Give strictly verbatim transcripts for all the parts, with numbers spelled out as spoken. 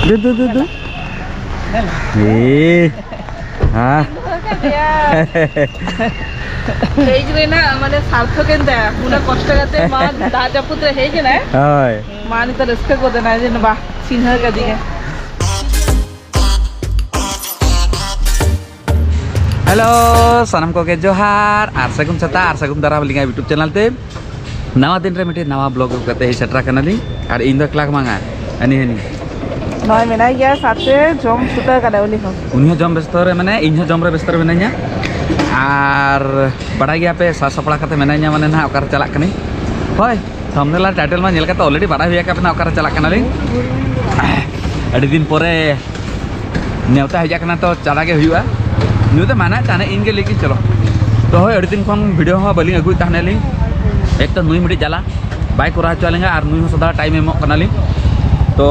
ᱫᱩ, ᱫᱩ, ᱫᱩ, ᱫᱩ᱾ ᱮ, ᱦᱮᱸ᱾ ᱦᱮᱡ ᱨᱮᱱᱟᱜ ᱢᱟᱱᱮ ᱥᱟᱨᱛᱷᱚᱠ ᱮᱱ ᱛᱟᱭᱟ᱾ ᱩᱱᱟᱹᱜ ᱠᱚᱥᱴᱚ ᱠᱟᱛᱮ ᱢᱟ ᱫᱟᱜ ᱡᱟᱹᱯᱩᱫ ᱨᱮ ᱦᱮᱡ ᱮᱱᱟᱭ᱾ ᱦᱳᱭ᱾ ᱢᱟ ᱱᱤᱛᱚᱜ ᱨᱟᱹᱥᱠᱟᱹ ᱜᱚᱫ ᱮᱱᱟᱭ ᱡᱮ ᱵᱟᱦ, ᱪᱤᱱᱦᱟᱹ ᱠᱟᱫᱤᱧᱟ᱾ ᱦᱮᱞᱳ, ᱥᱟᱱᱟᱢ ᱠᱚᱜᱮ ᱡᱚᱦᱟᱨ ᱟᱨ ᱥᱟᱹᱜᱩᱱ ᱥᱮᱛᱟᱜ ᱟᱨ ᱥᱟᱹᱜᱩᱱ ᱫᱟᱨᱟᱢ ᱟᱹᱞᱤᱧᱟᱜ YouTube ᱪᱮᱱᱮᱞ ᱛᱮ᱾ ᱱᱟᱣᱟ ᱫᱤᱱ ᱨᱮ ᱢᱤᱫᱴᱤᱡ ᱱᱟᱣᱟ ᱵᱞᱚᱜ ᱟᱹᱜᱩ ᱠᱟᱛᱮ ᱦᱮᱡ ᱥᱮᱴᱮᱨ ᱟᱠᱟᱱᱟᱞᱤᱧ᱾ ᱟᱨ ᱤᱧ ᱫᱚ ᱮᱠᱞᱟ ᱵᱟᱝᱟ, ᱦᱟᱹᱱᱤ ᱦᱟᱹᱱᱤ᱾ ᱱᱚᱜᱼᱚᱭ ᱢᱮᱱᱟᱭ ᱜᱮᱭᱟ ᱥᱟᱛᱮ, ᱡᱚᱢ ᱪᱷᱩᱴᱟᱹᱣ ᱠᱟᱱᱟ ᱩᱱᱤ ᱦᱚᱸ᱾ ᱩᱱᱤ ᱦᱚᱸ ᱡᱚᱢ ᱵᱮᱥᱛᱚ ᱨᱮ ᱢᱮᱱᱟᱭᱟ, ᱤᱧ ᱦᱚᱸ ᱡᱚᱢ ᱨᱮ ᱵᱮᱥᱛᱚ ᱨᱮ ᱢᱮᱱᱟᱹᱧᱟ᱾ ᱟᱨ ᱵᱟᱲᱟᱭ ᱜᱮᱭᱟ ᱯᱮ, ᱥᱟᱡᱽ ᱥᱟᱯᱲᱟᱣ ᱠᱟᱛᱮ ᱢᱮᱱᱟᱹᱧᱟ ᱢᱟᱱᱮ ᱱᱟᱦᱟᱜ ᱚᱠᱟᱨᱮ ᱪᱟᱞᱟᱜ ᱠᱟᱹᱱᱟᱹᱧ᱾ ᱦᱳᱭ, ᱛᱷᱟᱢᱵᱱᱮᱞ ᱟᱨ ᱴᱟᱭᱴᱮᱞ ᱢᱟ ᱧᱮᱞ ᱠᱟᱛᱮ already ᱵᱟᱲᱟᱭ ᱦᱩᱭ ᱟᱠᱟᱱ ᱵᱮᱱᱟ ᱚᱠᱟᱨᱮ ᱪᱟᱞᱟᱜ ᱠᱟᱱᱟᱞᱤᱧ᱾ ᱟᱹᱰᱤ ᱫᱤᱱ ᱯᱚᱨᱮ ᱱᱮᱣᱛᱟ ᱦᱮᱡ ᱟᱠᱟᱱᱟ, ᱛᱚ ᱪᱟᱞᱟᱜ ᱜᱮ ᱦᱩᱭᱩᱜᱼᱟ᱾ ᱱᱩᱭ ᱫᱚ ᱢᱟᱱᱟ ᱪᱟᱱᱮ ᱤᱧ ᱜᱮ ᱞᱟᱹᱭ ᱠᱤᱧ ᱪᱚᱞᱚ᱾ ᱛᱚ ᱦᱳᱭ, ᱟᱹᱰᱤ ᱫᱤᱱ ᱠᱷᱚᱱ ᱵᱷᱤᱰᱤᱭᱳ ᱦᱚᱸ ᱵᱟᱹᱞᱤᱧ ᱟᱹᱜᱩᱭᱮᱫ ᱛᱟᱦᱮᱱᱟᱞᱤᱧ᱾ ᱮᱠ ᱛᱚ ᱱᱩᱭ ᱢᱤᱫᱴᱤᱡ ᱡᱟᱞᱟ, ᱵᱟᱭ ᱠᱚᱨᱟᱣ ᱦᱚᱪᱚ ᱟᱹᱞᱤᱧᱟ ᱟᱨ ᱱᱩᱭ ᱦᱚᱸ ᱥᱚᱫᱟ ᱴᱟᱭᱤᱢ ᱮᱢᱚᱜ ᱠᱟᱱᱟᱞᱤᱧ᱾ ᱛᱚ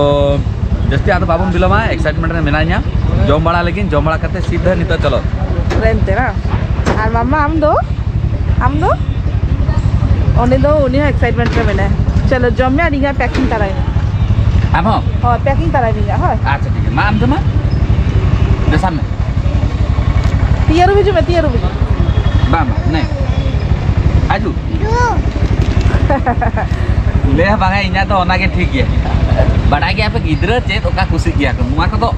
ᱡᱟᱹᱥᱛᱤ ᱟᱫᱚ ᱵᱟᱵᱚᱱ ᱵᱤᱞᱚᱢᱟ, excitement ᱨᱮ ᱢᱮᱱᱟᱧᱟ᱾ ᱡᱚᱢ ᱵᱟᱲᱟ ᱞᱟᱹᱜᱤᱫ, ᱡᱚᱢ ᱵᱟᱲᱟ ᱠᱟᱛᱮ ᱥᱤᱫᱷᱟᱹ ᱱᱤᱛᱚᱜ ᱪᱚᱞᱚ᱾ ᱴᱨᱮᱱ ᱛᱮ ᱵᱟᱝ? ᱟᱨ ᱢᱟᱢᱟ ᱟᱢ ᱫᱚ? ᱟᱢ ᱫᱚ? ᱩᱱᱤ ᱫᱚ, ᱩᱱᱤ ᱦᱚᱸ excitement ᱨᱮ ᱢᱮᱱᱟᱭᱟ᱾ ᱪᱚᱞᱚ ᱡᱚᱢ ᱢᱮ, ᱟᱹᱰᱤ ᱜᱟᱱ packing ᱛᱟᱨᱟᱭ ᱢᱮ᱾ ᱟᱢ ᱦᱚᱸ? ᱦᱳᱭ, packing ᱛᱟᱨᱟᱭ ᱢᱮ ᱤᱧᱟᱹᱜ, ᱦᱳᱭ᱾ ᱟᱪᱪᱷᱟ, ᱴᱷᱤᱠ ᱜᱮᱭᱟ᱾ ᱢᱟ, ᱟᱢ ᱫᱚ ᱢᱟ᱾ ᱫᱮ, ᱥᱟᱵ ᱢᱮ᱾ ᱛᱤ ᱟᱹᱨᱩᱵ ᱦᱤᱡᱩᱜ ᱢᱮ, ᱛᱤ ᱟᱹᱨᱩᱵ ᱦᱤᱡᱩᱜ ᱢᱮ᱾ ᱵᱟᱝ, ᱵᱟᱝ, ᱱᱮ᱾ ᱟᱡᱩ᱾ ᱞᱟᱹᱭᱟ ᱵᱟᱝᱟ, ᱤᱧᱟᱹᱜ ᱫᱚ ᱚᱱᱟᱜᱮ ᱴᱷᱤᱠ ᱜᱮᱭᱟ᱾ ᱵᱟᱰᱟᱭ ᱜᱮᱭᱟ ᱯᱮ ᱜᱤᱫᱽᱨᱟᱹ ᱪᱮᱫ ᱚᱠᱟ ᱠᱩᱥᱤᱜ ᱜᱮᱭᱟ ᱠᱚ, ᱱᱚᱣᱟ ᱠᱚᱫᱚ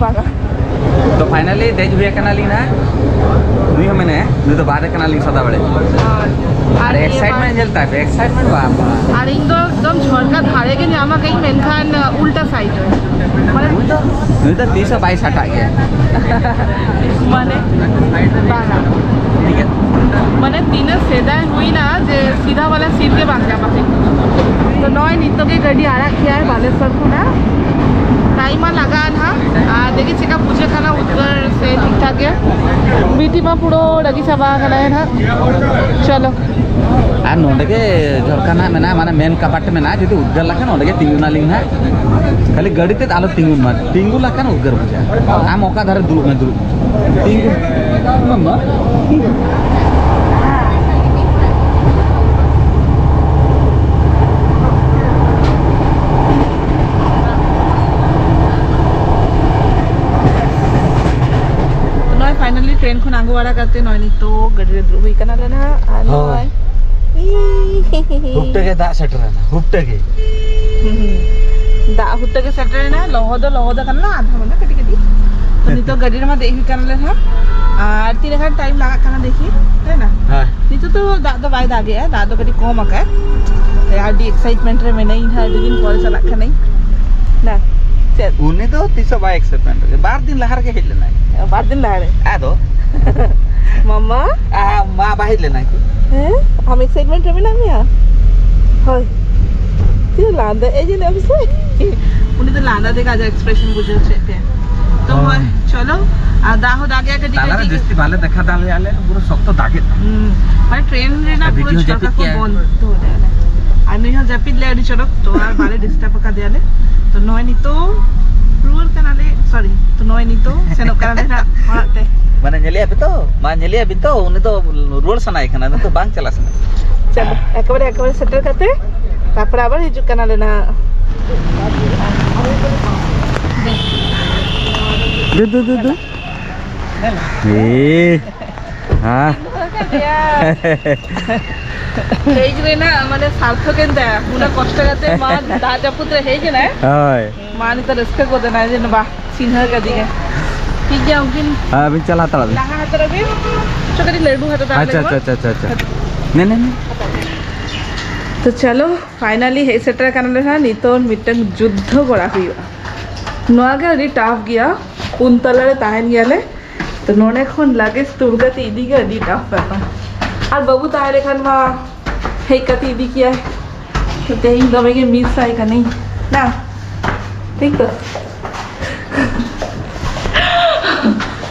ᱵᱟᱝᱟ᱾ ᱛᱚ finally ᱫᱮᱡ ᱦᱩᱭ ᱟᱠᱟᱱᱟᱞᱤᱧ ᱱᱟᱦᱟᱜ᱾ ᱱᱩᱭ ᱦᱚᱸ ᱢᱮᱱᱟᱭᱟ, ᱱᱩᱭ ᱫᱚ ᱵᱟᱦᱨᱮ ᱠᱟᱱᱟᱞᱤᱧ ᱥᱟᱫᱟ ᱵᱟᱲᱮ᱾ ᱟᱨ ᱟᱨ ᱱᱤᱭᱟᱹ ᱵᱟᱨ excitement ᱧᱮᱞ ᱛᱟᱭ ᱯᱮ, excitement ᱵᱟᱝ ᱵᱟᱝ᱾ ᱟᱨ ᱤᱧ ᱫᱚ ᱮᱠᱫᱚᱢ ᱡᱷᱚᱨᱠᱟ ᱫᱷᱟᱨᱮ ᱜᱮ ᱧᱟᱢ ᱟᱠᱟᱫᱟᱹᱧ, ᱢᱮᱱᱠᱷᱟᱱ ᱩᱞᱴᱟ side ᱨᱮ᱾ ᱢᱟᱱᱮ ᱱᱩᱭ ᱫᱚ, ᱱᱩᱭ ᱫᱚ ᱛᱤᱥ ᱦᱚᱸ ᱵᱟᱭ ᱥᱟᱴᱟᱜ ᱜᱮᱭᱟ᱾ ᱢᱟᱱᱮ ᱵᱟᱝᱟ᱾ ᱴᱷᱤᱠ ᱜᱮᱭᱟ᱾ ᱢᱟᱱᱮ ᱛᱤᱱᱟᱹᱜ ᱥᱮᱫᱟᱭ ᱦᱩᱭᱱᱟ ᱡᱮ ᱥᱤᱫᱷᱟ ᱵᱟᱞᱟ ᱥᱤᱴ ᱜᱮ ᱵᱟᱝ ᱧᱟᱢ ᱟᱠᱟᱫᱟᱹᱧ᱾ ᱛᱚ ᱱᱚᱜᱼᱚᱭ ᱱᱤᱛᱚᱜ ᱜᱮ ᱜᱟᱹᱰᱤ ᱟᱲᱟᱜ ᱠᱮᱜᱼᱟᱭ ᱵᱟᱞᱮᱥᱚᱨ ᱠᱷᱚᱱᱟᱜ᱾ ᱴᱟᱭᱤᱢ ᱢᱟ ᱞᱟᱜᱟᱜᱼᱟ ᱱᱟᱦᱟᱜ᱾ ᱟᱨ ᱫᱮᱠᱷᱤ ᱪᱮᱠᱟ ᱵᱩᱡᱷᱟᱹᱜ ᱠᱟᱱᱟ, ᱩᱫᱽᱜᱟᱹᱨ ᱥᱮ ᱴᱷᱤᱠ ᱴᱷᱟᱠ ᱜᱮ᱾ ᱵᱤᱴᱤ ᱢᱟ ᱯᱩᱨᱟᱹ ᱨᱟᱹᱜᱤ ᱪᱟᱵᱟ ᱟᱠᱟᱱᱟᱭ ᱱᱟᱦᱟᱜ᱾ ᱪᱚᱞᱚ᱾ ᱟᱨ ᱱᱚᱰᱮ ᱜᱮ ᱡᱷᱚᱨᱠᱟ ᱱᱟᱦᱟᱜ ᱢᱮᱱᱟᱜᱼᱟ, ᱢᱟᱱᱮ ᱢᱮᱱ ᱠᱟᱯᱟᱴ ᱢᱮᱱᱟᱜᱼᱟ᱾ ᱡᱩᱫᱤ ᱩᱫᱽᱜᱟᱹᱨ ᱞᱮᱠᱷᱟᱱ ᱚᱸᱰᱮ ᱜᱮ ᱛᱤᱸᱜᱩᱱᱟᱞᱤᱧ ᱱᱟᱦᱟᱜ᱾ ᱠᱷᱟᱹᱞᱤ ᱜᱟᱹᱰᱤ ᱛᱮᱫ ᱟᱞᱚ ᱛᱤᱸᱜᱩᱱ ᱢᱟ, ᱛᱤᱸᱜᱩ ᱞᱮᱠᱷᱟᱱ ᱩᱫᱽᱜᱟᱹᱨ ᱵᱩᱡᱷᱟᱹᱜᱼᱟ᱾ ᱟᱢ ᱚᱠᱟ ᱫᱷᱟᱨᱮ ᱫᱩᱲᱩᱵ ᱢᱮ, ᱫᱩᱲᱩᱵ᱾ ᱛᱤᱸᱜᱩ᱾ ᱢᱟᱢᱟ᱾ ᱟᱬᱜᱚ ᱵᱟᱲᱟ ᱠᱟᱛᱮ ᱱᱚᱜᱼᱚᱭ ᱱᱤᱛᱚᱜ ᱜᱟᱹᱰᱤ ᱨᱮ ᱫᱩᱲᱩᱵ ᱦᱩᱭ ᱠᱟᱱᱟ ᱞᱮ ᱱᱟᱦᱟᱜ᱾ ᱟᱨ ᱦᱳᱭ᱾ ᱱᱚᱜᱼᱚᱭ ᱦᱩᱯᱴᱟᱹ ᱜᱮ ᱫᱟᱜ ᱥᱮᱴᱮᱨᱮᱱᱟ, ᱦᱩᱯᱴᱟᱹ ᱜᱮ᱾ ᱦᱩᱸ᱾ ᱫᱟᱜ ᱦᱩᱯᱴᱟᱹ ᱜᱮ ᱥᱮᱴᱮᱨᱮᱱᱟ, ᱞᱚᱦᱚᱫ ᱫᱚ ᱞᱚᱦᱚᱫ ᱟᱠᱟᱱᱟ, ᱟᱫᱷᱟ ᱢᱟᱱᱮ ᱠᱟᱹᱴᱤᱡ ᱠᱟᱹᱴᱤᱡ᱾ ᱛᱚ ᱱᱤᱛᱚᱜ ᱜᱟᱹᱰᱤ ᱨᱮᱢᱟ ᱫᱮᱡ ᱦᱩᱭ ᱠᱟᱱ ᱞᱮ ᱱᱟᱦᱟᱜ᱾ ᱟᱨ ᱛᱤᱱᱟᱹᱜ ᱜᱟᱱ ᱴᱟᱭᱤᱢ ᱞᱟᱜᱟᱜ ᱠᱟᱱᱟ ᱫᱮᱠᱷᱤ, ᱛᱟᱭ ᱱᱟ? ᱦᱮᱸ᱾ ᱱᱤᱛᱚᱜ ᱫᱚ ᱫᱟᱜ ᱫᱚ ᱵᱟᱭ ᱫᱟᱜᱮᱜᱼᱟ, ᱫᱟᱜ ᱫᱚ ᱠᱟᱹᱴᱤᱡ ᱠᱚᱢ ᱟᱠᱟᱫ᱾ ᱛᱮ ᱟᱹᱰᱤ ᱮᱠᱥᱟᱭᱤᱴᱢᱮᱱᱴ ᱨᱮ ᱢᱮᱱᱟᱹᱧ ᱦᱟᱸᱜ, ᱟᱹᱰᱤ ᱫᱤᱱ ᱯᱚᱨᱮ ᱪᱟᱞᱟᱜ ᱠᱟᱹᱱᱟᱹᱧ᱾ ᱱᱟ, ᱪᱮᱫ? ᱩᱱᱤ ᱫᱚ ᱛᱤᱥ ᱦᱚᱸ ᱵᱟᱭ ᱮᱠᱥᱟᱭᱤᱴᱢᱮᱱᱴ ᱨᱮ, ᱵᱟᱨ ᱫᱤᱱ ᱞᱟᱦᱟ ᱨᱮᱜᱮ ᱦᱮᱡ ᱞᱮᱱᱟᱭ᱾ ᱵᱟᱨ ᱫᱤᱱ ᱞᱟᱦᱟ ᱨᱮ? ᱟᱫᱚ? ᱢᱟᱢᱟ? ᱟ, ᱢᱟ ᱵᱟᱭ ᱦᱮᱡ ᱞᱮᱱᱟᱭ᱾ ᱦᱮᱸ? ᱟᱢ ᱮᱠᱥᱟᱭᱤᱴᱢᱮᱱᱴ ᱨᱮ ᱢᱮᱱᱟᱜ ᱢᱮᱭᱟ? ᱦᱳᱭ᱾ ᱪᱮᱫ ᱞᱟᱸᱫᱟ ᱮ ᱧᱮᱞᱮᱫ ᱢᱮ ᱥᱮ? ᱩᱱᱤ ᱫᱚ ᱞᱟᱸᱫᱟ ᱛᱮᱜᱮ ᱟᱡᱟᱜ ᱮᱠᱥᱯᱨᱮᱥᱚᱱ ᱵᱩᱡᱷᱟᱹᱣ ᱦᱚᱪᱚᱭᱮᱫ ᱛᱮ᱾ ᱛᱚ ᱦᱳᱭ᱾ ᱦᱳᱭ, ᱪᱚᱞᱚ, ᱟᱨ ᱫᱟᱜ ᱦᱚᱸ ᱫᱟᱜᱮᱜᱼᱟ ᱠᱟᱹᱴᱤᱡ ᱛᱟᱞᱟᱨᱮ ᱠᱟᱹᱴᱤᱡ᱾ ᱡᱟᱹᱥᱛᱤ ᱵᱟᱞᱮ ᱫᱮᱠᱷᱟ ᱫᱟᱲᱮᱭᱟᱜᱼᱟ, ᱟᱞᱮ ᱯᱩᱨᱟᱹ ᱥᱚᱠᱛᱚ ᱫᱟᱜᱮᱫ᱾ ᱦᱩᱸ, ᱢᱟᱱᱮ ᱴᱨᱮᱱ ᱨᱮᱱᱟᱜ ᱟᱨ ᱯᱩᱨᱟᱹ ᱵᱷᱤᱰᱤᱭᱳ ᱡᱷᱚᱨᱠᱟ ᱡᱟᱹᱯᱤᱫ ᱠᱚ ᱠᱮᱜᱼᱟ᱾ ᱵᱚᱱᱫᱚ ᱞᱮᱜᱼᱟ ᱞᱮ᱾ ᱟᱨ ᱱᱩᱭ ᱦᱚᱸ ᱡᱟᱹᱯᱤᱫ ᱞᱮ ᱟᱹᱰᱤ ᱪᱚᱨᱚᱠ, ᱛᱚ ᱟᱨ ᱵᱟᱞᱮ ᱰᱤᱥᱴᱟᱨᱵ ᱟᱠᱟᱫᱮᱭᱟᱞᱮ᱾ ᱛᱚ ᱱᱚᱜᱼᱚᱭ ᱱᱤᱛᱚᱜ ᱨᱩᱣᱟᱹᱲ ᱠᱟᱱᱟᱞᱮ, ᱥᱚᱨᱤ, ᱛᱚ ᱱᱚᱜᱼᱚᱭ ᱱᱤᱛᱚᱜ ᱥᱮᱱᱚᱜ ᱠᱟᱱᱟᱞᱮ ᱱᱟᱜ ᱚᱲᱟᱜ ᱛᱮ᱾ ᱢᱟᱱᱮ ᱧᱮᱞᱮᱭᱟ ᱵᱤᱱ ᱛᱚ, ᱢᱟ ᱧᱮᱞᱮᱭᱟ ᱵᱤᱱ ᱛᱚ, ᱩᱱᱤ ᱫᱚ ᱨᱩᱣᱟᱹᱲ ᱥᱟᱱᱟᱭᱮ ᱠᱟᱱᱟ, ᱱᱤᱛᱚᱜ ᱵᱟᱝ ᱪᱟᱞᱟᱜ ᱥᱟᱱᱟᱭᱮ᱾ ᱪᱚᱞᱚ, ᱮᱠᱮᱵᱟᱨᱮ, ᱮᱠᱮᱵᱟᱨᱮ ᱥᱮᱴᱮᱨ ᱠᱟᱛᱮ ᱛᱟᱨᱯᱚᱨᱮ ᱟᱵᱟᱨ ᱦᱤᱡᱩᱜ ᱠᱟᱱᱟᱞᱮ ᱱᱟᱜ᱾ ᱫᱩ, ᱫᱩ, ᱫᱩ, ᱫᱩ᱾ ᱮ, ᱦᱮᱸ᱾ ᱦᱮᱡ ᱨᱮᱱᱟᱜ ᱢᱟᱱᱮ ᱥᱟᱨᱛᱷᱚᱠ ᱮᱱ ᱛᱟᱭᱟ, ᱩᱱᱟᱹᱜ ᱠᱚᱥᱴᱚ ᱠᱟᱛᱮ ᱢᱟ ᱫᱟᱜ ᱡᱟᱹᱯᱩᱫ ᱨᱮ ᱦᱮᱡ ᱮᱱᱟᱭ᱾ ᱦᱳᱭ᱾ ᱢᱟ ᱱᱤᱛᱚᱜ ᱨᱟᱹᱥᱠᱟᱹ ᱜᱚᱫ ᱮᱱᱟᱭ ᱡᱮ ᱵᱟᱦ, ᱪᱤᱱᱦᱟᱹ ᱠᱟᱫᱤᱧᱟ᱾ ᱴᱷᱤᱠ ᱜᱮᱭᱟ, ᱩᱱᱠᱤᱱ ᱦᱮᱸ, ᱟᱹᱵᱤᱱ ᱪᱟᱞᱟᱣ ᱦᱟᱛᱟᱲᱚᱜ ᱵᱤᱱ᱾ ᱞᱟᱦᱟ ᱦᱟᱛᱟᱲᱚᱜ ᱵᱤᱱ᱾ ᱪᱚ, ᱠᱟᱹᱴᱤᱡ ᱞᱟᱹᱰᱩ ᱦᱟᱛᱟᱣ ᱛᱟᱦᱚᱞᱮ ᱟᱪᱪᱷᱟ, ᱢᱟ᱾ ᱟᱪᱪᱷᱟ, ᱟᱪᱪᱷᱟ, ᱟᱪᱪᱷᱟ, ᱟᱪᱪᱷᱟ᱾ ᱱᱮ, ᱱᱮ, ᱱᱮ᱾ ᱛᱚ ᱪᱚᱞᱚ, ᱯᱷᱟᱭᱱᱟᱞᱤ ᱦᱮᱡ ᱥᱮᱴᱮᱨ ᱟᱠᱟᱱᱟᱞᱮ ᱦᱟᱸᱜ᱾ ᱱᱤᱛᱚᱜ ᱢᱤᱫᱴᱟᱝ ᱡᱩᱫᱽᱫᱷᱚ ᱠᱚᱨᱟᱣ ᱦᱩᱭᱩᱜᱼᱟ᱾ ᱱᱚᱣᱟ ᱜᱮ ᱟᱹᱰᱤ ᱴᱟᱯ ᱜᱮᱭᱟ᱾ ᱯᱩᱱ ᱛᱟᱞᱟ ᱨᱮ ᱛᱟᱦᱮᱱ ᱜᱮᱭᱟᱞᱮ᱾ ᱛᱚ ᱱᱚᱰᱮ ᱠᱷᱚᱱ ᱞᱟᱜᱮᱡᱽ ᱛᱩᱞ ᱠᱟᱛᱮ ᱤᱫᱤ ᱜᱮ ᱟᱹᱰᱤ ᱴᱟᱯ ᱵᱮᱯᱟᱨ᱾ ᱟᱨ ᱵᱟᱹᱵᱩ ᱛᱟᱦᱮᱸ ᱞᱮᱠᱷᱟᱱ ᱢᱟ ᱦᱮᱡ ᱠᱟᱛᱮ ᱤᱫᱤ ᱠᱮᱭᱟᱭ᱾ ᱛᱚ ᱛᱮᱦᱮᱧ ᱫᱚᱢᱮ ᱜᱮ ᱢᱤᱥ ᱟᱭ ᱠᱟᱹᱱᱟᱹᱧ᱾ ᱱᱟ, ᱴᱷᱤᱠ ᱛᱚ?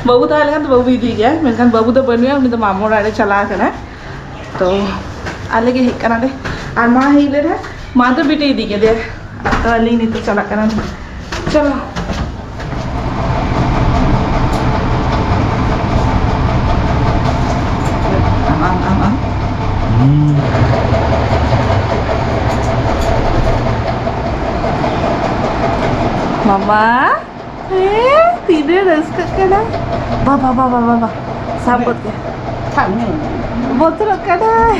ᱵᱟᱹᱵᱩ ᱛᱟᱦᱮᱸ ᱞᱮᱠᱷᱟᱱ ᱫᱚ ᱵᱟᱹᱵᱩ ᱤᱫᱤ ᱜᱮᱭᱟᱭ, ᱢᱮᱱᱠᱷᱟᱱ ᱵᱟᱹᱵᱩ ᱫᱚ ᱵᱟᱹᱱᱩᱭᱟ, ᱩᱱᱤ ᱫᱚ ᱢᱟᱢᱚ ᱚᱲᱟᱜ ᱨᱮ ᱪᱟᱞᱟᱣ ᱟᱠᱟᱱᱟᱭ᱾ ᱛᱚ ᱟᱞᱮ ᱜᱮ ᱦᱮᱡ ᱠᱟᱱᱟᱞᱮ᱾ ᱟᱨ ᱢᱟ ᱦᱮᱡ ᱞᱮᱱᱟ, ᱢᱟ ᱫᱚ ᱵᱤᱴᱤ ᱤᱫᱤ ᱠᱮᱫᱮᱭᱟ᱾ ᱛᱚ ᱟᱹᱞᱤᱧ ᱱᱤᱛᱚᱜ ᱪᱟᱞᱟᱜ ᱠᱟᱱᱟᱞᱤᱧ᱾ ᱪᱚᱞᱚ᱾ ᱟᱢ, ᱟᱢ, ᱟᱢ, ᱟᱢ᱾ ᱦᱩᱸ᱾ ᱢᱟᱢᱟ᱾ ᱦᱮᱸ, ᱛᱤᱱᱟᱹᱜ ᱨᱟᱹᱥᱠᱟᱹᱜ ᱠᱟᱱᱟ᱾ ᱵᱟ, ᱵᱟ, ᱵᱟ, ᱵᱟ, ᱵᱟ, ᱵᱟ᱾ ᱥᱟᱵ ᱜᱚᱫ ᱠᱮᱫ᱾ ᱥᱟᱵ ᱢᱮ᱾ ᱵᱚᱛᱚᱨᱚᱜ ᱠᱟᱱᱟᱭ᱾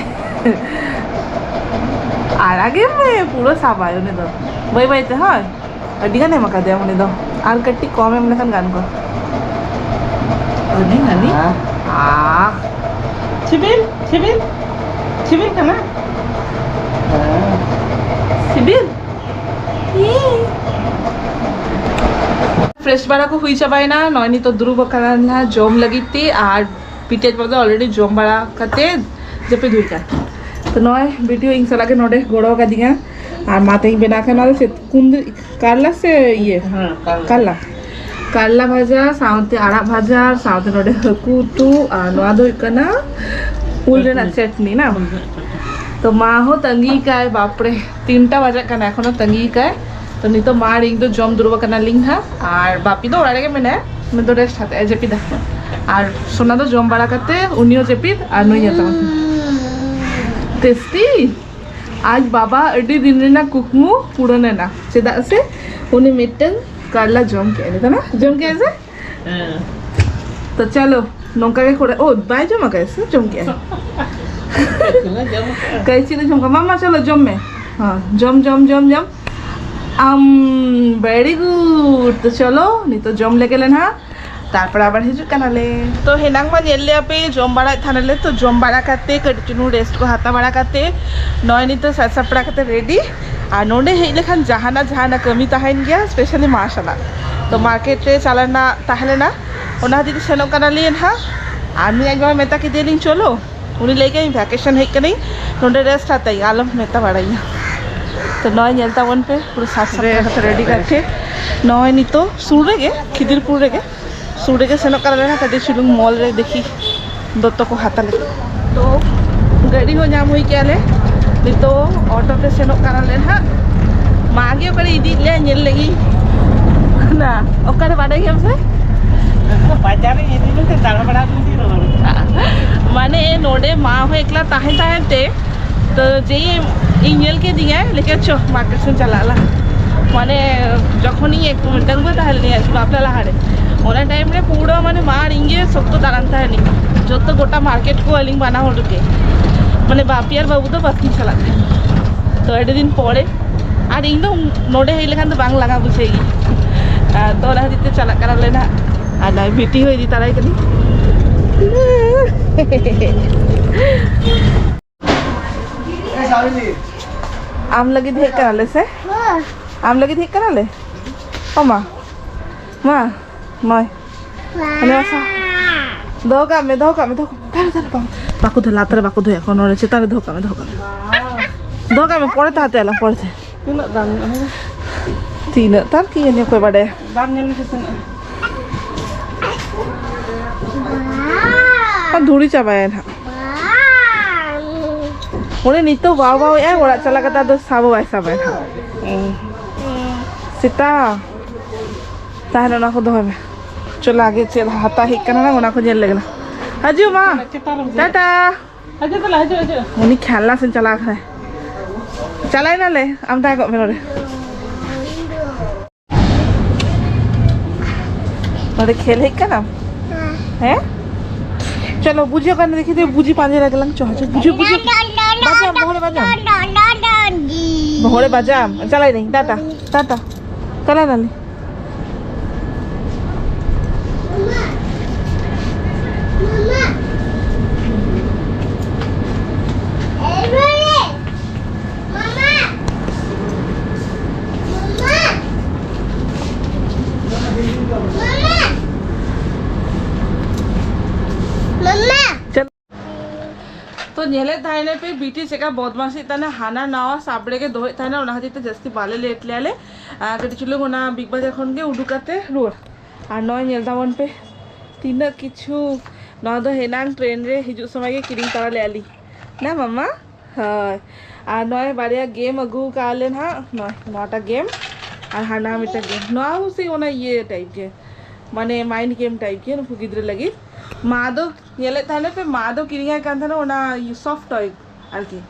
ᱟᱲᱟᱜᱮ ᱢᱮ, ᱯᱩᱨᱟᱹ ᱥᱟᱵᱟᱭ ᱩᱱᱤ ᱫᱚ᱾ ᱵᱟᱹᱭ ᱵᱟᱹᱭ ᱛᱮ, ᱦᱳᱭ᱾ ᱟᱹᱰᱤ ᱜᱟᱱᱮ ᱮᱢ ᱟᱠᱟᱫᱮᱭᱟ ᱩᱱᱤ ᱫᱚ᱾ ᱟᱨ ᱠᱟᱹᱴᱤᱡ ᱠᱚᱢ ᱮᱢ ᱞᱮᱠᱷᱟᱱ ᱜᱟᱱ ᱠᱚᱜᱼᱟ᱾ ᱟᱹᱰᱤ ᱜᱟᱱᱤ᱾ ᱦᱮᱸ᱾ ᱟᱦ᱾ ᱥᱤᱵᱤᱞ? ᱥᱤᱵᱤᱞ? ᱥᱤᱵᱤᱞ ᱠᱟᱱᱟ? ᱦᱮᱸ᱾ ᱥᱤᱵᱤᱞ? ᱯᱷᱨᱮᱥ ᱵᱟᱲᱟ ᱠᱚ ᱦᱩᱭ ᱪᱟᱵᱟᱭᱮᱱᱟ᱾ ᱱᱚᱜᱼᱚᱭ ᱱᱤᱛᱚᱜ ᱫᱩᱲᱩᱵ ᱟᱠᱟᱱᱟ ᱡᱚᱢ ᱞᱟᱹᱜᱤᱫ ᱛᱮ, ᱟᱨ ᱯᱤᱴᱷᱟᱹ ᱵᱟᱫᱟ ᱟᱞᱨᱮᱰᱤ ᱡᱚᱢ ᱵᱟᱲᱟ ᱠᱟᱛᱮ ᱡᱟᱹᱯᱤᱫ ᱦᱩᱭ ᱠᱟᱱᱟ᱾ ᱛᱚ ᱱᱚᱜᱼᱚᱭ ᱵᱤᱴᱤ ᱦᱚᱸ ᱤᱧ ᱥᱟᱞᱟᱜ ᱜᱮ ᱱᱚᱰᱮ ᱜᱚᱲᱚ ᱟᱠᱟᱫᱤᱧᱟ, ᱟᱨ ᱢᱟ ᱛᱮᱦᱮᱧ ᱵᱮᱱᱟᱣ ᱠᱟᱱᱟ ᱪᱮᱫ ᱠᱩᱸᱫᱽᱨᱤ, ᱠᱟᱨᱞᱟ ᱥᱮ ᱤᱭᱟᱹ? ᱦᱮᱸ, ᱠᱟᱨᱞᱟ᱾ ᱠᱟᱨᱞᱟ᱾ ᱠᱟᱨᱞᱟ ᱵᱷᱟᱡᱟ ᱥᱟᱶᱛᱮ ᱟᱲᱟᱜ ᱵᱷᱟᱡᱟ ᱥᱟᱶᱛᱮ ᱱᱚᱰᱮ ᱦᱟᱹᱠᱩ ᱩᱛᱩ, ᱟᱨ ᱱᱚᱣᱟ ᱫᱚ ᱦᱩᱭᱩᱜ ᱠᱟᱱᱟ ᱩᱞ ᱨᱮᱱᱟᱜ ᱪᱟᱴᱱᱤ ᱱᱟ᱾ ᱩᱞ ᱨᱮᱱᱟᱜ ᱪᱟᱴᱱᱤ᱾ ᱛᱚ ᱢᱟ ᱦᱚᱸ ᱛᱟᱺᱜᱤ ᱠᱟᱭ, ᱵᱟᱯᱨᱮ, ᱛᱤᱱᱴᱟ ᱵᱟᱡᱟᱜ ᱠᱟᱱᱟ ᱮᱠᱷᱚᱱᱳ ᱛᱟᱺᱜᱤ ᱠᱟᱭ᱾ ᱛᱚ ᱱᱤᱛᱚᱜ ᱢᱟ ᱟᱨ ᱤᱧ ᱫᱚ ᱡᱚᱢ ᱫᱩᱲᱩᱵ ᱟᱠᱟᱱᱟᱞᱤᱧ ᱦᱟᱸᱜ, ᱟᱨ ᱵᱟᱯᱤ ᱫᱚ ᱚᱲᱟᱜ ᱨᱮᱜᱮ ᱢᱮᱱᱟᱭᱟ, ᱩᱱᱤ ᱫᱚ ᱨᱮᱥᱴ ᱦᱟᱛᱟᱣ ᱮ ᱡᱟᱹᱯᱤᱫᱟ᱾ ᱟᱨ ᱥᱳᱱᱟ ᱫᱚ ᱡᱚᱢ ᱵᱟᱲᱟ ᱠᱟᱛᱮ ᱩᱱᱤ ᱦᱚᱸ ᱡᱟᱹᱯᱤᱫ ᱟᱨ ᱱᱩᱭ ᱧᱮᱞ ᱛᱟᱵᱚᱱ᱾ ᱴᱮᱥᱴᱤ᱾ ᱟᱡ ᱵᱟᱵᱟ ᱟᱹᱰᱤ ᱫᱤᱱ ᱨᱮᱱᱟᱜ ᱠᱩᱠᱢᱩ ᱯᱩᱨᱟᱹᱱ ᱮᱱᱟ, ᱪᱮᱫᱟᱜ ᱥᱮ ᱩᱱᱤ ᱢᱤᱫᱴᱟᱝ ᱠᱟᱨᱞᱟ ᱡᱚᱢ ᱠᱮᱫ ᱟᱭ, ᱱᱤᱛᱚᱜ ᱱᱟ ᱡᱚᱢ ᱠᱮᱫ ᱟᱭ ᱥᱮ? ᱦᱮᱸ᱾ ᱛᱚ ᱪᱚᱞᱚ, ᱱᱚᱝᱠᱟ ᱜᱮ ᱠᱚᱲᱟ, ᱳ, ᱵᱟᱭ ᱡᱚᱢ ᱟᱠᱟᱫ ᱥᱮ? ᱡᱚᱢ ᱠᱮᱫ ᱟᱭ᱾ ᱠᱟᱹᱡ ᱪᱩᱞᱩᱝ ᱡᱚᱢ ᱠᱟᱜᱼᱟ᱾ ᱠᱟᱹᱡ ᱪᱩᱞᱩᱝ ᱡᱚᱢ ᱠᱟᱜᱼᱟ᱾ ᱢᱟ, ᱢᱟ, ᱪᱚᱞᱚ, ᱡᱚᱢ ᱢᱮ᱾ ᱦᱮᱸ, ᱡᱚᱢ, ᱡᱚᱢ, ᱡᱚᱢ, ᱡᱚᱢ᱾ ᱟᱢ, very good. ᱛᱚ ᱪᱚᱞᱚ, ᱱᱤᱛᱚᱜ ᱡᱚᱢ ᱞᱮᱜᱮ ᱞᱮ ᱱᱟᱦᱟᱜ, ᱛᱟᱨᱯᱚᱨ ᱟᱵᱟᱨ ᱦᱤᱡᱩᱜ ᱠᱟᱱᱟᱞᱮ᱾ ᱛᱚ ᱦᱮᱱᱟᱝ ᱢᱟ ᱧᱮᱞ ᱞᱮᱭᱟ ᱯᱮ, ᱡᱚᱢ ᱵᱟᱲᱟᱭᱮᱫ ᱛᱟᱦᱮᱱᱟᱞᱮ, ᱛᱚ ᱡᱚᱢ ᱵᱟᱲᱟ ᱠᱟᱛᱮ ᱠᱟᱹᱴᱤᱡ ᱪᱩᱞᱩᱝ ᱨᱮᱥᱴ ᱠᱚ ᱦᱟᱛᱟᱣ ᱵᱟᱲᱟ ᱠᱟᱛᱮ ᱱᱚᱜᱼᱚᱭ ᱱᱤᱛᱚᱜ ᱥᱟᱡ ᱥᱟᱯᱲᱟᱣ ᱠᱟᱛᱮ ᱨᱮᱰᱤ᱾ ᱟᱨ ᱱᱚᱰᱮ ᱦᱮᱡ ᱞᱮᱠᱷᱟᱱ ᱡᱟᱦᱟᱱᱟᱜ ᱡᱟᱦᱟᱱᱟᱜ ᱠᱟᱹᱢᱤ ᱛᱟᱦᱮᱱ ᱜᱮᱭᱟ, ᱥᱯᱮᱥᱟᱞᱤ ᱢᱟ ᱥᱟᱞᱟᱜ᱾ ᱛᱚ ᱢᱟᱨᱠᱮᱴ ᱨᱮ ᱪᱟᱞᱟᱣ ᱨᱮᱱᱟᱜ ᱛᱟᱦᱮᱸ ᱞᱮᱱᱟ, ᱚᱱᱟ ᱦᱚᱛᱮᱡ ᱛᱮ ᱥᱮᱱᱚᱜ ᱠᱟᱱᱟᱞᱮ ᱱᱟᱦᱟᱜ᱾ ᱟᱨ ᱱᱩᱭ ᱟᱡ ᱵᱟᱵᱟ ᱢᱮᱛᱟ ᱠᱮᱫᱮᱭᱟᱞᱤᱧ, ᱪᱚᱞᱚ, ᱩᱱᱤ ᱞᱟᱹᱭ ᱠᱮᱫᱟᱭ, "ᱤᱧ ᱵᱷᱮᱠᱮᱥᱚᱱ ᱦᱮᱡ ᱠᱟᱹᱱᱟᱹᱧ, ᱱᱚᱰᱮ ᱨᱮᱥᱴ ᱦᱟᱛᱟᱣ ᱤᱧ, ᱟᱞᱚᱢ ᱢᱮᱛᱟ ᱵᱟᱲᱟᱭᱟ᱾" ᱛᱚ ᱱᱚᱜᱼᱚᱭ ᱧᱮᱞ ᱛᱟᱵᱚᱱ ᱯᱮ, ᱯᱩᱨᱟᱹ ᱥᱟᱡᱽ ᱥᱟᱯᱲᱟᱣ ᱠᱟᱛᱮ ᱨᱮᱰᱤ ᱠᱟᱛᱮ ᱱᱚᱜᱼᱚᱭ ᱱᱤᱛᱚᱜ ᱥᱩᱨ ᱨᱮᱜᱮ, ᱠᱷᱤᱫᱤᱨᱯᱩᱨ ᱨᱮᱜᱮ, ᱥᱩᱨ ᱨᱮᱜᱮ ᱥᱮᱱᱚᱜ ᱠᱟᱱᱟ ᱞᱮ ᱱᱟᱦᱟᱜ, ᱠᱟᱹᱴᱤᱡ ᱪᱩᱞᱩᱝ ᱢᱚᱞ ᱨᱮ ᱫᱮᱠᱷᱤ ᱫᱚᱛᱚ ᱠᱚ ᱦᱟᱛᱟᱣ ᱞᱟᱹᱜᱤᱫ᱾ ᱛᱚ ᱜᱟᱹᱰᱤ ᱦᱚᱸ ᱧᱟᱢ ᱦᱩᱭ ᱠᱮᱜᱼᱟ ᱞᱮ, ᱱᱤᱛᱚᱜ ᱚᱴᱳ ᱛᱮ ᱥᱮᱱᱚᱜ ᱠᱟᱱᱟ ᱞᱮ ᱱᱟᱦᱟᱜ᱾ ᱢᱟ ᱜᱮ ᱚᱠᱟᱨᱮ ᱤᱫᱤᱭᱮᱫ ᱞᱮᱭᱟ ᱧᱮᱞ ᱞᱟᱹᱜᱤᱫ᱾ ᱚᱱᱟ ᱚᱠᱟᱨᱮ ᱵᱟᱰᱟᱭ ᱜᱮᱭᱟᱢ ᱥᱮ? ᱵᱟᱡᱟᱨ ᱨᱮ ᱤᱫᱤ ᱢᱮᱱᱛᱮ ᱫᱟᱬᱟ ᱵᱟᱲᱟ ᱟᱹᱜᱩ ᱤᱫᱤ ᱨᱚᱲ᱾ ᱢᱟᱱᱮ ᱱᱚᱰᱮ ᱢᱟ ᱦᱚᱸ ᱮᱠᱞᱟ ᱛᱟᱦᱮᱸ ᱛᱟᱦᱮᱸ ᱛᱮ, ᱛᱚ ᱡᱮ ᱤᱧ ᱧᱮᱞ ᱠᱮᱫᱤᱧᱟᱭ, ᱞᱮᱠᱟ ᱪᱚ ᱢᱟᱨᱠᱮᱴ ᱥᱮᱫ ᱪᱟᱞᱟᱜ ᱟᱞᱟᱝ᱾ ᱢᱟᱱᱮ ᱡᱚᱠᱷᱚᱱ ᱤᱧ ᱮᱠ-, ᱰᱟᱺᱜᱩᱣᱟᱹ ᱛᱟᱦᱮᱸ ᱞᱮᱱᱟ ᱟᱨᱠᱤ, ᱵᱟᱯᱞᱟ ᱞᱟᱦᱟᱨᱮ, ᱚᱱᱟ ᱴᱟᱭᱤᱢ ᱨᱮ ᱯᱩᱨᱟᱹ ᱢᱟᱱᱮ ᱢᱟ ᱟᱨ ᱤᱧ ᱜᱮ ᱥᱚᱠᱛᱚ ᱫᱟᱬᱟᱱ ᱛᱟᱦᱮᱱᱤᱧ᱾ ᱡᱚᱛᱚ ᱜᱚᱴᱟ ᱢᱟᱨᱠᱮᱴ ᱠᱚ ᱟᱹᱞᱤᱧ ᱵᱟᱱᱟ ᱦᱚᱲ ᱜᱮ, ᱢᱟᱱᱮ ᱵᱟᱯᱤ ᱟᱨ ᱵᱟᱹᱵᱩ ᱫᱚ ᱵᱟᱹᱠᱤᱱ ᱪᱟᱞᱟᱜ ᱛᱟᱦᱮᱸᱱ᱾ ᱛᱚ ᱟᱹᱰᱤ ᱫᱤᱱ ᱯᱚᱨᱮ, ᱟᱨ ᱤᱧ ᱫᱚ ᱱᱚᱰᱮ ᱦᱮᱡ ᱞᱮᱠᱷᱟᱱ ᱫᱚ ᱵᱟᱝ ᱞᱟᱸᱜᱟ ᱵᱩᱡᱷᱟᱹᱣ ᱜᱮ᱾ ᱟᱨ ᱛᱚ ᱚᱱᱟ ᱠᱷᱟᱹᱛᱤᱨ ᱛᱮ ᱪᱟᱞᱟᱜ ᱠᱟᱱᱟᱞᱮ ᱱᱟᱦᱟᱜ, ᱟᱨ ᱱᱚᱜᱼᱚᱭ ᱵᱤᱴᱤ ᱦᱚᱸ ᱤᱫᱤ ᱛᱟᱨᱟᱭ ᱠᱟᱹᱱᱟᱹᱧ᱾ ᱟᱢ ᱞᱟᱹᱜᱤᱫ ᱦᱮᱡ ᱠᱟᱱᱟᱞᱮ ᱥᱮ? ᱟᱢ ᱞᱟᱹᱜᱤᱫ ᱦᱮᱡ ᱠᱟᱱᱟᱞᱮ? ᱚ ᱢᱟ, ᱢᱟ, ᱢᱟᱭ᱾ ᱦᱟᱱᱮ ᱟᱥᱟ᱾ ᱫᱚᱦᱚ ᱠᱟᱜ ᱢᱮ, ᱫᱚᱦᱚ ᱠᱟᱜ ᱢᱮ, ᱫᱚᱦᱚ ᱠᱟᱜ ᱢᱮ᱾ ᱫᱟᱨᱮ, ᱫᱟᱨᱮ, ᱵᱟᱠᱚ, ᱵᱟᱠᱚ ᱫᱚᱦᱚᱭᱟ, ᱞᱟᱛᱟᱨ ᱨᱮ ᱵᱟᱠᱚ ᱫᱚᱦᱚᱭᱟ, ᱮᱠᱷᱚᱱ ᱱᱚᱰᱮ ᱪᱮᱛᱟᱱ ᱨᱮ ᱫᱚᱦᱚ ᱠᱟᱜ ᱢᱮ, ᱫᱚᱦᱚ ᱠᱟᱜ ᱢᱮ᱾ ᱫᱚᱦᱚ ᱠᱟᱜ ᱢᱮ, ᱯᱚᱨᱮ ᱛᱮ ᱦᱟᱛᱟᱣ ᱟᱞᱟᱝ, ᱯᱚᱨᱮ ᱛᱮ᱾ ᱛᱤᱱᱟᱹᱜ ᱫᱟᱢ ᱧᱚᱜ ᱚᱱᱟ ᱫᱚ? ᱛᱤᱱᱟᱹᱜ ᱛᱟᱨ ᱠᱤ ᱡᱟᱹᱱᱤ ᱚᱠᱚᱭ ᱵᱟᱰᱟᱭᱟ᱾ ᱵᱟᱢ ᱧᱮᱞ ᱞᱮᱫᱟ ᱛᱤᱱᱟᱹᱜ? ᱟᱨ ᱫᱷᱩᱲᱤ ᱪᱟᱵᱟᱭᱟ ᱱᱟᱦᱟᱜ᱾ ᱩᱱᱤ ᱱᱤᱛᱚᱜ ᱵᱟᱣ ᱵᱟᱣ ᱮᱜᱼᱟᱭ, ᱚᱲᱟᱜ ᱪᱟᱞᱟᱜ ᱠᱟᱛᱮ ᱟᱫᱚ ᱥᱟᱵ ᱦᱚᱸ ᱵᱟᱭ ᱥᱟᱵᱟᱭ ᱱᱟᱦᱟᱜ᱾ ᱥᱮᱛᱟ᱾ ᱛᱟᱦᱞᱮ ᱚᱱᱟ ᱠᱚ ᱫᱚᱦᱚᱭ ᱢᱮ᱾ ᱪᱚᱞᱚ ᱟᱜᱮ ᱪᱮᱫ ᱦᱟᱛᱟᱣ ᱦᱮᱡ ᱠᱟᱱᱟ ᱱᱟᱝ, ᱚᱱᱟ ᱠᱚ ᱧᱮᱞ ᱞᱮᱜᱮ ᱞᱟᱝ᱾ ᱦᱤᱡᱩᱜ ᱢᱟ᱾ ᱪᱮᱛᱟᱱ ᱨᱮᱢ ᱫᱮᱡ᱾ ᱴᱟᱴᱟ᱾ ᱦᱤᱡᱩᱜ ᱛᱟᱞᱟ, ᱦᱤᱡᱩᱜ, ᱦᱤᱡᱩᱜ᱾ ᱩᱱᱤ ᱠᱷᱮᱞᱱᱟ ᱥᱮᱱ ᱪᱟᱞᱟᱣ ᱠᱟᱱᱟᱭ᱾ ᱪᱟᱞᱟᱣ ᱮᱱᱟᱞᱮ, ᱟᱢ ᱛᱟᱦᱮᱸ ᱠᱚᱜ ᱢᱮ ᱱᱚᱰᱮ᱾ ᱱᱚᱰᱮ ᱠᱷᱮᱞ ᱦᱮᱡ ᱠᱟᱱᱟᱢ? ᱦᱮᱸ᱾ ᱦᱮᱸ? ᱪᱚᱞᱚ, ᱵᱩᱡᱷᱟᱹᱣ ᱠᱟᱱ ᱫᱮᱠᱷᱤ ᱫᱮ, ᱵᱩᱡᱷᱤ ᱯᱟᱸᱡᱟ ᱞᱮᱜᱮ ᱞᱟᱝ, ᱪᱚ, ᱪᱚ, ᱵᱩᱡᱷᱤ, ᱵᱩᱡᱷᱤ᱾ ᱵᱟᱡᱟᱢ, ᱵᱚᱦᱚᱲᱮ ᱵᱟᱡᱟᱢ᱾ ᱵᱚᱦᱚᱲᱮ ᱵᱟᱡᱟᱢ᱾ ᱪᱟᱞᱟᱭ ᱱᱟᱹᱧ, ᱴᱟᱴᱟ, ᱴᱟᱴᱟ᱾ ᱪᱟᱞᱟᱭ ᱱᱟᱞᱮ᱾ ᱛᱚ ᱧᱮᱞᱮᱫ ᱛᱟᱦᱮᱱᱟᱯᱮ ᱵᱤᱴᱤ ᱪᱮᱫᱠᱟ ᱵᱚᱫᱢᱟᱥᱤᱜ ᱛᱟᱦᱮᱱᱟ, ᱦᱟᱱᱟ ᱱᱟᱣᱟ ᱥᱟᱵ ᱨᱮᱜᱮ ᱫᱚᱦᱚᱭᱮᱫ ᱛᱟᱦᱮᱱᱟ, ᱚᱱᱟ ᱠᱷᱟᱹᱛᱤᱨ ᱛᱮ ᱡᱟᱹᱥᱛᱤ ᱵᱟᱞᱮ ᱞᱮᱴ ᱞᱮᱭᱟᱞᱮ᱾ ᱟᱨ ᱠᱟᱹᱴᱤᱡ ᱪᱩᱞᱩᱝ ᱚᱱᱟ ᱵᱤᱜᱽ ᱵᱟᱡᱟᱨ ᱠᱷᱚᱱ ᱜᱮ ᱩᱰᱩᱠ ᱠᱟᱛᱮ ᱨᱩᱣᱟᱹᱲ᱾ ᱟᱨ ᱱᱚᱜᱼᱚᱭ ᱧᱮᱞ ᱛᱟᱵᱚᱱ ᱯᱮ ᱛᱤᱱᱟᱹᱜ ᱠᱤᱪᱷᱩ, ᱱᱚᱣᱟ ᱫᱚ ᱦᱮᱱᱟᱝ ᱴᱨᱮᱱ ᱨᱮ ᱦᱤᱡᱩᱜ ᱥᱚᱢᱚᱭ ᱜᱮ ᱠᱤᱨᱤᱧ ᱛᱟᱨᱟ ᱞᱮᱫᱼᱟ ᱞᱤᱧ ᱱᱟ ᱢᱟᱢᱟ᱾ ᱦᱳᱭ, ᱟᱨ ᱱᱚᱜᱼᱚᱭ ᱵᱟᱨᱭᱟ ᱜᱮᱢ ᱟᱹᱜᱩ ᱟᱠᱟᱫ ᱞᱮ ᱱᱟᱦᱟᱜ, ᱱᱚᱜᱼᱚᱭ ᱱᱚᱣᱟᱴᱟᱜ ᱜᱮᱢ ᱟᱨ ᱦᱟᱱᱟ ᱢᱤᱫᱴᱟᱝ ᱜᱮᱢ᱾ ᱱᱚᱣᱟ ᱦᱚᱸ ᱥᱮ ᱚᱱᱟ ᱤᱭᱟᱹ ᱴᱟᱭᱤᱯ ᱜᱮ, ᱢᱟᱱᱮ ᱢᱟᱭᱤᱱᱰ ᱜᱮᱢ ᱴᱟᱭᱤᱯ ᱜᱮ, ᱱᱩᱠᱩ ᱜᱤᱫᱽᱨᱟᱹ ᱞᱟᱹᱜᱤᱫ᱾ ᱢᱟ ᱫᱚ ᱧᱮᱞᱮᱫ ᱛᱟᱦᱮᱱᱟ ᱯᱮ, ᱢᱟ ᱫᱚ ᱠᱤᱨᱤᱧ ᱟᱭ ᱠᱟᱱ ᱛᱟᱦᱮᱱᱟ ᱚᱱᱟ ᱥᱚᱯᱷᱴ ᱴᱚᱭ ᱟᱨᱠᱤ,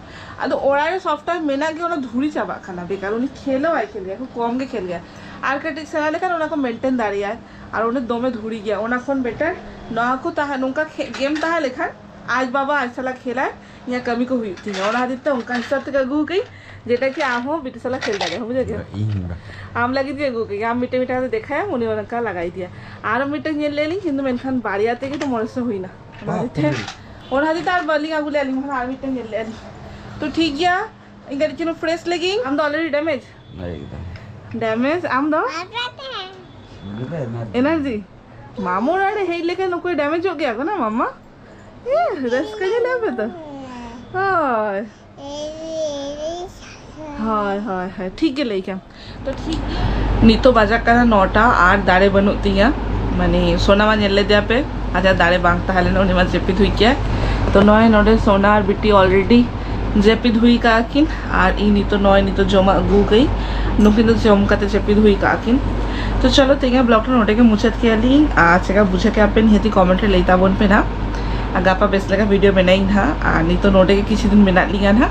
ᱟᱫᱚ ᱚᱲᱟᱜ ᱨᱮ ᱥᱚᱵ ᱴᱟᱭᱤᱢ ᱢᱮᱱᱟᱜ ᱜᱮ, ᱚᱱᱟ ᱫᱷᱩᱲᱤ ᱪᱟᱵᱟᱜ ᱠᱟᱱᱟ ᱵᱮᱠᱟᱨ᱾ ᱩᱱᱤ ᱠᱷᱮᱞ ᱦᱚᱸ ᱵᱟᱭ ᱠᱷᱮᱞ ᱜᱮᱭᱟ, ᱠᱷᱩᱵ ᱠᱚᱢ ᱜᱮ ᱠᱷᱮᱞ ᱜᱮᱭᱟ᱾ ᱟᱨ ᱠᱟᱹᱴᱤᱡ ᱥᱮᱬᱟ ᱞᱮᱠᱷᱟᱱ ᱚᱱᱟ ᱠᱚ ᱢᱮᱱᱴᱮᱱ ᱫᱟᱲᱮᱭᱟᱜᱼᱟᱭ᱾ ᱟᱨ ᱩᱱᱤ ᱫᱚᱢᱮ ᱫᱷᱩᱲᱤ ᱜᱮᱭᱟ, ᱚᱱᱟ ᱠᱷᱚᱱ ᱵᱮᱴᱟᱨ ᱱᱚᱣᱟ ᱠᱚ ᱛᱟᱦᱮᱸ, ᱱᱚᱝᱠᱟ ᱜᱮᱢ ᱛᱟᱦᱮᱸ ᱞᱮᱠᱷᱟᱱ ᱟᱡ ᱵᱟᱵᱟ ᱟᱡ ᱥᱟᱞᱟᱜ ᱠᱷᱮᱞᱟᱭ, ᱤᱧᱟᱹᱜ ᱠᱟᱹᱢᱤ ᱠᱚ ᱦᱩᱭᱩᱜ ᱛᱤᱧᱟ᱾ ᱚᱱᱟ ᱠᱷᱟᱹᱛᱤᱨ ᱛᱮ ᱚᱱᱠᱟ ᱦᱤᱥᱟᱹᱵ ᱛᱮᱜᱮ ᱟᱹᱜᱩ ᱟᱠᱟᱫᱟᱹᱧ, ᱡᱮᱴᱟ ᱠᱤ ᱟᱢ ᱦᱚᱸ ᱵᱤᱴᱤ ᱥᱟᱞᱟᱜ ᱠᱷᱮᱞ ᱫᱟᱲᱮᱭᱟᱜᱼᱟ, ᱵᱩᱡᱷᱟᱹᱣ ᱠᱮᱫᱟ? ᱤᱧ ᱵᱟ- ᱟᱢ ᱞᱟᱹᱜᱤᱫ ᱜᱮ ᱟᱹᱜᱩ ᱟᱠᱟᱫᱟᱹᱧ᱾ ᱟᱢ ᱢᱤᱫᱴᱮᱱ ᱢᱤᱫᱴᱮᱱ ᱠᱟᱛᱮ ᱫᱮᱠᱷᱟᱭᱟᱢ, ᱩᱱᱤ ᱚᱱᱠᱟ ᱞᱟᱜᱟ ᱤᱫᱤᱭᱟ᱾ ᱟᱨ ᱢᱤᱫᱴᱮᱱ ᱧᱮᱞ ᱞᱮᱫ ᱞᱤᱧ, ᱠᱤᱱᱛᱩ ᱢᱮᱱᱠᱷᱟᱱ ᱵᱟᱨᱭᱟ ᱛᱮᱜᱮ ᱛᱚ ᱢᱚᱬᱮ ᱥᱚ ᱦᱩᱭᱱᱟ᱾ ᱚᱱᱟ ᱦᱚᱛᱮᱡ ᱛᱮ, ᱚᱱᱟ ᱦᱚᱛᱮᱡ ᱛᱮ ᱟᱨ ᱵᱟᱹᱞᱤᱧ ᱟᱹᱜᱩ ᱞᱮᱫᱼᱟ ᱟᱹᱞᱤᱧ ᱦᱚᱸ, ᱟᱨ ᱢᱤᱫᱴᱮᱱ ᱧᱮᱞ ᱞᱮᱫᱼᱟ ᱞᱤᱧ᱾ ᱛᱚ ᱴᱷᱤᱠ ᱜᱮᱭᱟ, ᱤᱧ ᱠᱟᱹᱴᱤᱡ ᱪᱩᱞᱩᱝ ᱯᱷᱨᱮᱥ ᱞᱮᱜᱤᱧ᱾ ᱟᱢ ᱫᱚ ᱚᱞᱨᱮᱰᱤ ᱰᱮᱢᱮᱡᱽ᱾ ᱮᱠᱫᱚᱢ᱾ ᱰᱮᱢᱮᱡᱽ ᱟᱢ ᱫᱚ? ᱮᱱᱟᱨᱡᱤ᱾ ᱢᱟᱢᱩ ᱚᱲᱟᱜ ᱨᱮ ᱦᱮᱡ ᱞᱮᱠᱷᱟᱱ ᱚᱠᱚᱭ ᱰᱮᱢᱮᱡᱚᱜ ᱜᱮᱭᱟ ᱠᱚ ᱱᱟ ᱢᱟᱢᱟ? ᱮ, ᱨᱟᱹᱥᱠᱟᱹ ᱜᱮ ᱞᱟᱹᱭ ᱯᱮ ᱛᱚ᱾ ᱦᱳᱭ᱾ ᱦᱳᱭ, ᱦᱳᱭ, ᱦᱳᱭ, ᱴᱷᱤᱠ ᱜᱮ ᱞᱟᱹᱭ ᱠᱮᱫᱟᱢ᱾ ᱛᱚ ᱴᱷᱤᱠ ᱜᱮᱭᱟ᱾ ᱱᱤᱛᱚᱜ ᱵᱟᱡᱟᱜ ᱠᱟᱱᱟ ᱱᱚᱴᱟ ᱟᱨ ᱫᱟᱲᱮ ᱵᱟᱹᱱᱩᱜ ᱛᱤᱧᱟ᱾ ᱢᱟᱱᱮ ᱥᱳᱱᱟ ᱢᱟ ᱧᱮᱞ ᱞᱮᱫᱮᱭᱟ ᱯᱮ, ᱟᱡᱟᱜ ᱫᱟᱲᱮ ᱵᱟᱝ ᱛᱟᱦᱮᱸ ᱞᱮᱱᱟ, ᱩᱱᱤ ᱢᱟ ᱡᱟᱹᱯᱤᱫ ᱦᱩᱭ ᱠᱮᱭᱟᱭ᱾ ᱛᱚ ᱱᱚᱜᱼᱚᱭ ᱱᱚᱰᱮ ᱥᱳᱱᱟ ᱟᱨ ᱵᱤᱴᱤ already ᱡᱟᱹᱯᱤᱫ ᱦᱩᱭ ᱠᱟᱜᱼᱟ ᱠᱤᱱ᱾ ᱟᱨ ᱤᱧ ᱱᱤᱛᱚᱜ ᱱᱚᱜᱼᱚᱭ ᱱᱤᱛᱚᱜ ᱡᱚᱢᱟᱜ ᱟᱹᱜᱩ ᱠᱟᱹᱧ, ᱱᱩᱠᱤᱱ ᱫᱚ ᱡᱚᱢ ᱠᱟᱛᱮ ᱡᱟᱹᱯᱤᱫ ᱦᱩᱭ ᱠᱟᱜᱼᱟ ᱠᱤᱱ᱾ ᱛᱚ ᱪᱚᱞᱚ, ᱛᱮᱦᱮᱧᱟᱜ ᱵᱞᱚᱜ ᱫᱚ ᱱᱚᱰᱮ ᱜᱮ ᱢᱩᱪᱟᱹᱫ ᱠᱮᱭᱟ ᱞᱤᱧ᱾ ᱟᱨ ᱪᱮᱠᱟ ᱵᱩᱡᱷᱟᱹᱣ ᱠᱮᱜᱼᱟ ᱯᱮ ᱱᱤᱦᱟᱹᱛᱤ ᱠᱚᱢᱮᱱᱴ ᱨᱮ ᱞᱟᱹᱭ ᱛᱟᱵᱚᱱ ᱯᱮ ᱱᱟᱦᱟᱜ᱾ ᱟᱨ ᱜᱟᱯᱟ ᱵᱮᱥ ᱞᱮᱠᱟ ᱵᱷᱤᱰᱤᱭᱳ ᱵᱮᱱᱟᱣᱤᱧ ᱱᱟᱦᱟᱜ᱾ ᱟᱨ ᱱᱤᱛᱚᱜ ᱱᱚᱰᱮ ᱜᱮ ᱠᱤᱪᱷᱩ ᱫᱤᱱ ᱢᱮᱱᱟᱜ ᱞᱤᱧᱟ ᱱᱟᱦᱟᱜ᱾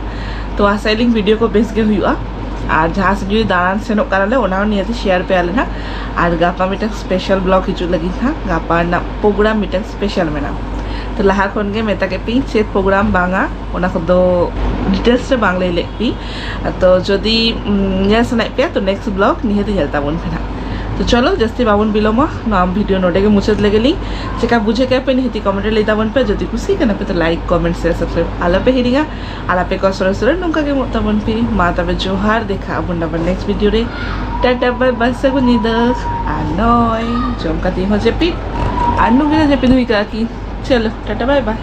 ᱛᱚ ᱟᱥᱟᱭᱟᱞᱤᱧ ᱵᱷᱤᱰᱤᱭᱳ ᱠᱚ ᱵᱮᱥ ᱜᱮ ᱦᱩᱭᱩᱜᱼᱟ᱾ ᱟᱨ ᱡᱟᱦᱟᱸ ᱥᱮᱫ ᱡᱩᱫᱤ ᱫᱟᱬᱟᱱ ᱥᱮᱱᱚᱜ ᱠᱟᱱᱟᱞᱮ, ᱚᱱᱟ ᱦᱚᱸ ᱱᱤᱦᱟᱹᱛᱤ ᱥᱮᱭᱟᱨ ᱯᱮᱭᱟᱞᱮ ᱱᱟᱦᱟᱜ᱾ ᱟᱨ ᱜᱟᱯᱟ ᱢᱤᱫᱴᱟᱝ ᱥᱯᱮᱥᱟᱞ ᱵᱞᱚᱜ ᱦᱤᱡᱩᱜ ᱞᱟᱹᱜᱤᱫ ᱱᱟᱦᱟᱜ᱾ ᱜᱟᱯᱟ ᱨᱮᱱᱟᱜ ᱯᱨᱳᱜᱨᱟᱢ ᱢᱤᱫᱴᱟᱝ ᱥᱯᱮᱥᱟᱞ ᱢᱮᱱᱟᱜᱼᱟ᱾ ᱛᱚ ᱞᱟᱦᱟ ᱠᱷᱚᱱ ᱜᱮ ᱢᱮᱛᱟ ᱠᱮᱫ ᱯᱮᱭᱟᱹᱧ ᱪᱮᱫ ᱯᱨᱳᱜᱨᱟᱢ ᱵᱟᱝᱟ, ᱚᱱᱟ ᱠᱚᱫᱚ ᱰᱤᱴᱮᱞᱥ ᱨᱮ ᱵᱟᱝ ᱞᱟᱹᱭ ᱞᱮᱫ ᱯᱮ᱾ ᱛᱚ ᱡᱩᱫᱤ, ᱩᱢ, ᱧᱮᱞ ᱥᱟᱱᱟᱭᱮᱫ ᱯᱮᱭᱟ, ᱛᱚ ᱱᱮᱠᱥᱴ ᱵᱞᱚᱜ ᱱᱤᱦᱟᱹᱛ ᱧᱮᱞ ᱛᱟᱵᱚᱱ ᱯᱮ ᱱᱟᱦᱟᱜ᱾ ᱛᱚ ᱪᱚᱞᱚ, ᱡᱟᱹᱥᱛᱤ ᱵᱟᱵᱚᱱ ᱵᱤᱞᱚᱢᱟ, ᱱᱚᱣᱟ ᱵᱷᱤᱰᱤᱭᱳ ᱱᱚᱰᱮ ᱜᱮ ᱢᱩᱪᱟᱹᱫ ᱞᱮᱜᱮ ᱞᱤᱧ᱾ ᱪᱮᱠᱟ ᱵᱩᱡᱷᱟᱹᱣ ᱠᱮᱫ ᱯᱮ ᱱᱤᱦᱟᱹᱛᱤ ᱠᱚᱢᱮᱱᱴ ᱨᱮ ᱞᱟᱹᱭ ᱛᱟᱵᱚᱱ ᱯᱮ᱾ ᱡᱩᱫᱤ ᱠᱩᱥᱤ ᱠᱟᱱᱟ ᱯᱮ, ᱛᱚ ᱞᱟᱭᱤᱠ, ᱠᱚᱢᱮᱱᱴ, ᱥᱮᱭᱟᱨ, ᱥᱟᱵᱥᱠᱨᱟᱭᱤᱵ ᱟᱞᱚ ᱯᱮ ᱦᱤᱲᱤᱧᱟ᱾ ᱟᱨ ᱟᱯᱮ ᱠᱚ ᱥᱚᱨᱮᱥ ᱥᱚᱨᱮᱥ ᱱᱚᱝᱠᱟ ᱜᱮ ᱮᱢᱚᱜ ᱛᱟᱵᱚᱱ ᱯᱮ᱾ ᱢᱟ ᱛᱚᱵᱮ ᱡᱚᱦᱟᱨ, ᱫᱮᱠᱷᱟ ᱟᱵᱚᱱ ᱟᱵᱟᱨ ᱱᱮᱠᱥᱴ ᱵᱷᱤᱰᱤᱭᱳ ᱨᱮ᱾ ᱴᱟᱴᱟ ᱵᱟᱭ ᱵᱟᱭ, ᱥᱟᱹᱜᱩᱱ ᱧᱤᱫᱟᱹ᱾ ᱟᱨ ᱱᱚᱭ ᱡᱚᱢ ᱠᱟᱛᱮ ᱦᱚᱸ ᱡᱟᱹᱯᱤᱫ, ᱟᱨ ᱱᱩᱠᱤᱱ ᱫᱚ ᱡᱟᱹᱯᱤᱫ ᱦᱩᱭ ᱠᱟᱜᱼᱟ ᱠᱤᱱ᱾ ᱪᱚᱞᱚ ᱴᱟᱴᱟ ᱵᱟᱭ ᱵᱟᱭ᱾